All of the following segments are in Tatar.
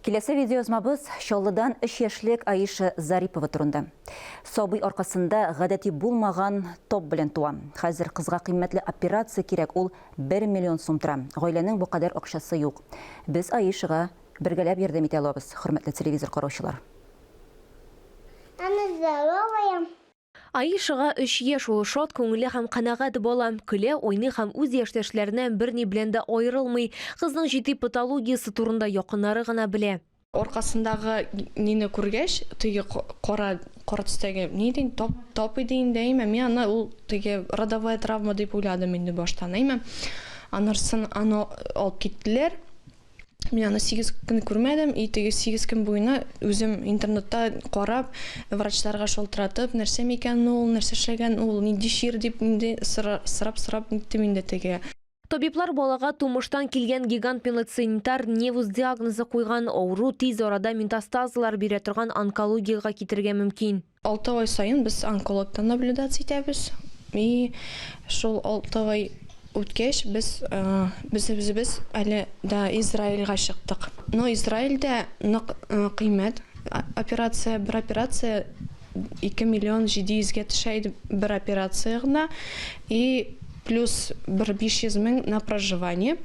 Киләсе видеоязмабыз Чаллыдан өч яшьлек Аиша Зарипова турында. Сабый аркасында гадәти булмаган топ белән туа. Хәзер кызга кыйммәтле операция кирәк, ул бер миллион сум тора. Гаиләнең бу кадәр акчасы юк. Без Аишага бергәләп ярдәм итә алабыз, хөрмәтле телевизор караучылар. Она здоровая. Аишага өч яшь, ул шат күңелле һәм канәгать бала. Көлә, уйный һәм үз яшьтәшләреннән берни белән дә аерылмый. Кызның җитди патологиясе турында якыннары гына белә. Аркасындагы нине күргәч, теге кара, кара төстәге, ни дим, тап, тап иде инде, әйме, мин аны ул теге родовая травма дип уйладым инде баштан, әйме. Аннан аны алып киттеләр. Мин аны 8 көн күрмәдем, и теге 8 көн буена үзем интернетта карап, врачларга шалтыратып, нәрсә микән ул, нәрсә эшләгән ул, нинди чир дип инде сорап-сорап ниттем инде теге. Табиблар балага тумыштан килгән гигант мелоцинитар невус диагнозы куйган, авыру тиз арада метастазалар бирә торган онкологиягә китерергә мөмкин. Алты ай саен без онкологтан наблюдаться итәбез. И шул алты ай үткәч, без без үзебез әле дә Израильгә чыктык. Но Израильдә нык кыйммәт операция, бер операция 2 миллион 700 гә төшә иде бер операция гына. И плюс бер 500 мең на проживание.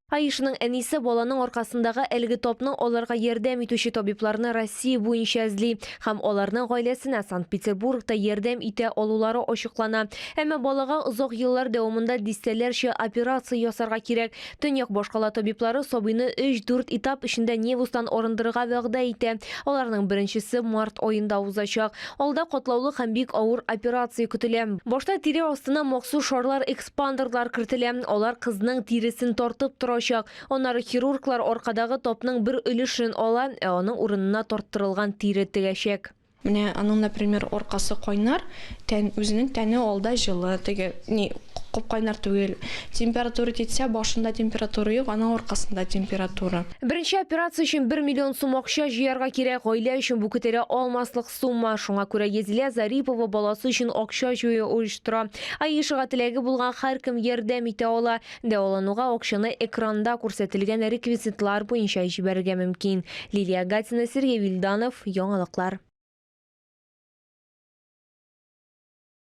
Аишаның әнисе баланың аркасындагы әлеге тапны алырга ярдәм итүче табибларны Россия буенча эзли һәм аларның гаиләсенә Санкт-Петербургта ярдәм итә алулары ачыклана. Әмма балага озак еллар дәвамында дистәләрчә операция ясарга кирәк. Төньяк башкала табиблары сабыйны өч-дүрт этап эчендә невустан арындырырга вәгъдә итә. Аларның беренчесе март аенда узачак. Алда катлаулы һәм бик авыр операция көтелә. Башта тире астына махсус шарлар Экспандерлар кертелә, алар кызның тиресен тартып торачак. Аннары хирурглар аркадагы тапның бер өлешен ала, ә аның урынына тарттырылган тире тегәчәк. Менә аның, например, аркасы кайнар, тән, үзенең тәне алда җылы, теге, ни, кап-кайнар түгел. Температура китсә, башында температура юк, аның аркасында температура. Беренче операция өчен бер миллион сум акча җыярга кирәк. Гаилә өчен бу күтәрә алмаслык Сумма. Шуңа күрә Язилә Зарипова баласы өчен акча җыю оештыра. Аишага теләге булган һәркем ярдәм итә ала. Дәвалануга акчаны экранда күрсәтелгән реквизитлар буенча җибәрергә мөмкин. Лилия Гатина, Сергей Вильданов, Яңалыклар.